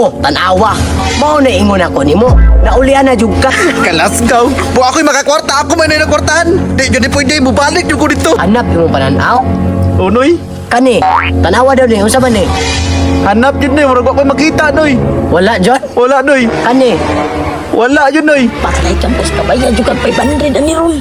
Oh, tanawa. Mao na ingon ako nimo. Naulian na jud ka. Kalasgaw. Bu ako'y makakwarta. Ako man na nakwartahan. Di jud ni pwede. Mubalik jud ko dito. Hanap imong pananaw. Unoy. Kani, tanawa daw ni unsa man ni? Hanap jud ni. Murag ako'y makita, noy. Wala jud. Wala, noy. Kani, Wala jud, noy. Patay ka, boss. Kabayad yung kag 500 ani ron.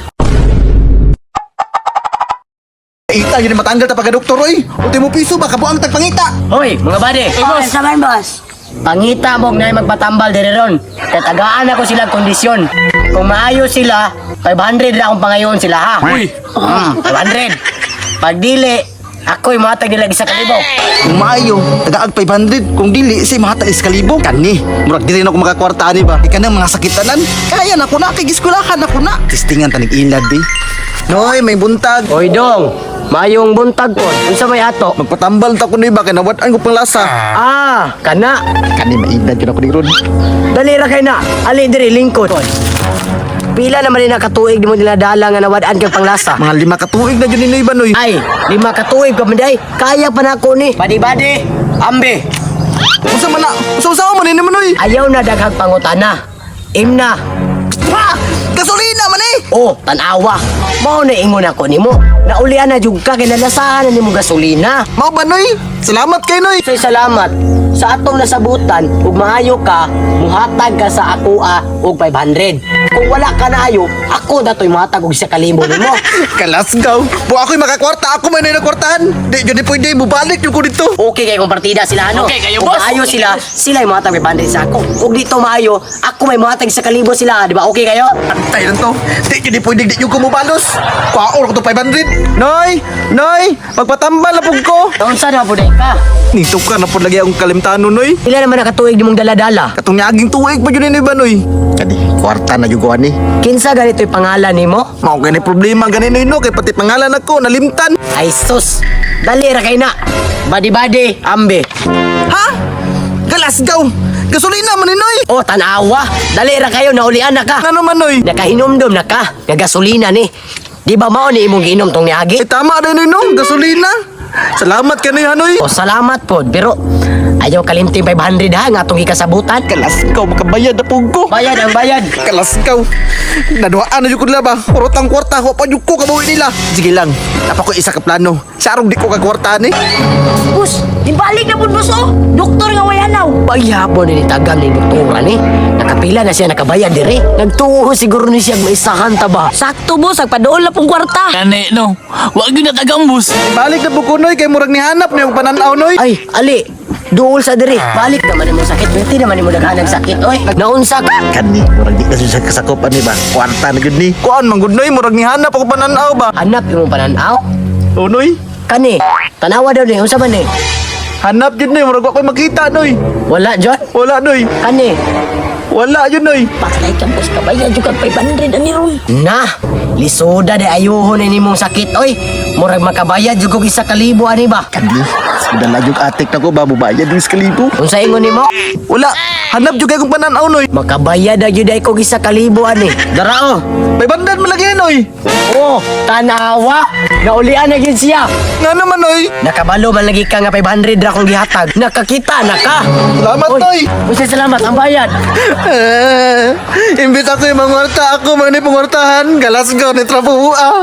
Ita, yun matanggal ta pagka-doktor, oy. Ultimo piso ba? Kabuang tagpangita. Hoy, mga bade. Boss. Saman, boss. Pangita mo na magpatambal diri ron. Kay tagaan ako sila kondisyon. Kung maayo sila, 500 ra akong pangayon sila ha. Uy! 500. Pag dili, ako'y matag nila isa kalibo. Kung maayo, tagaag 500. Kung dili, si mahatag is kalibo. Kani, murag dili na ako makakwarta ani ba? Ika nang mga sakitanan. Kaya na ko na, kay giskulahan ako na. Tistingan tanig ilad, di. Noy, may buntag. Hoy dong, mayong buntag po. Unsa may ato? Magpatambal ta ko noy ba kay nawad-an ko pang lasa. Ah, kana. Kani mailad yun ako ni Ron. Dali ra kay na. Ali diri lingkod. Pila naman ni nakatuig di mo dinadala nga nawad-an kag panglasa. Mga 5 ka tuig na jud ni Noy ba noy? Ay, 5 ka tuig pa man day. Kaya pa nako ni. Badi-badi, ambe. Unsa man na? Unsa man ni noy? Ayaw na daghang pangutana. Imna. Pa! Gasolina man eh! Oh, tanawa. Mao na ingon ako nimo. Naulian na jud ka kay nalasahan na nimo gasolina. Mao ba noy? Salamat kay noy. Say salamat sa atong nasabutan ug maayo ka, muhatag ka sa akoa og 500. Kung wala ka naayo, ako datoy muhatag og 1,000 nimo. Kalasgaw. Bu ako'y makakwarta. Ako man na nakwartahan. Di jud ni pwede. Mubalik jud ko dito. Okay kay kung partida sila ano. Okay kayo, Kung boss. maayo sila, sila ay muhatag 500 sa ako. Ug dito maayo, ako may muhatag sa kalibo sila, di ba? Okay kayo? Antay lang to. Di jud ni pwede. Di jud ko mubalos. Kwaor ko to 500. Noy! Noy! Magpatambal na pug ko. Unsa na po ka? Nito ka na pud lagi akong kalimtano, Noy. Pila naman nakatuig nimong dala-dala? Katong niaging tuig pa jud ni ba, Noy? Kani, kwarta na jud ko ani. Kinsa ganito'y pangalan nimo? Mao gani problema gani Noy no kay pati pangalan ako nalimtan. Ay sus, dali ra kay na. Badi-badi, ambe. Ha? Kalasgaw. Gasolina man ni Noy. Oh, tanawa. Dali ra kayo, naulian na ka. Ano man Noy? Nakahinumdum na ka. Nagasolina ni. Di ba mao ni imong giinom tong niagi? Eh tama rin Noy no, gasolina. Salamat ka Noy Hanoy. O salamat pod, pero ayaw kalimting 500 ha nga atong gikasabutan. Kalasgaw makabayad na pug ko. Bayad ang bayad. Kalasgaw. Naduhaan na jud ko nila ba? Urot ang kwarta, wa pa jud ko kabawi nila. Sige lang, napa ko isa ka plano. Sa arong di ko kakwarta ni. Boss, ibalik na po, boss, oh. Doktor nga way hanaw. Paghapon ni tagam ni doktora ni. Nakapila na siya nakabayad dire. Nagtuo siguro ni siya maisahan ta ba. Sakto, boss. Agpadool na pong kwarta. Kani no. Wag yun natagam, boss. Balik na pug ko Noy kay murag nihanap ni ang pananaw Noy. Ay, ali. Duol sa dire. Balik naman imong sakit. Pwede naman imo daghan ang sakit oy. Naunsa ka. Kani, murag di na siya kasakop ani ba? Kwarta na gud ni. Kuan man gud Noy, murag nihanap ako pananaw ba? Hanap imong pananaw. O Noy, Kani, tanawa daw ni unsa man ni? hanap jud Noy, murag wa ko'y makita Noy. Wala jud. Wala Noy, Kani, wala jud Noy. Patay ka, boss. Kabayad yung kag 500 ani ron. na lisuda de ayuhon ni nimong sakit oy. Murag makabayad jud kog 1,000 ani ba? Kani, dala jud atik na ko ba mubayad din sa kalibo. Unsa ingon nimo? Wala, hanap jud kay kong pananaw Noy. Makabayad na jud ay kog 1,000 ani. Dara oh. May bandan man lagi Noy. Oh, tanawa. Naulian na gyud siya. Nga naman Noy. Nakabalo man lagi ka nga 500 ra kong gihatag. Nakakita na ka. Salamat Noy. Uy, salamat ang bayad. Eh, imbis ako yung mangwarta ako, man ni pangwartahan, galasgaw ni trabuha.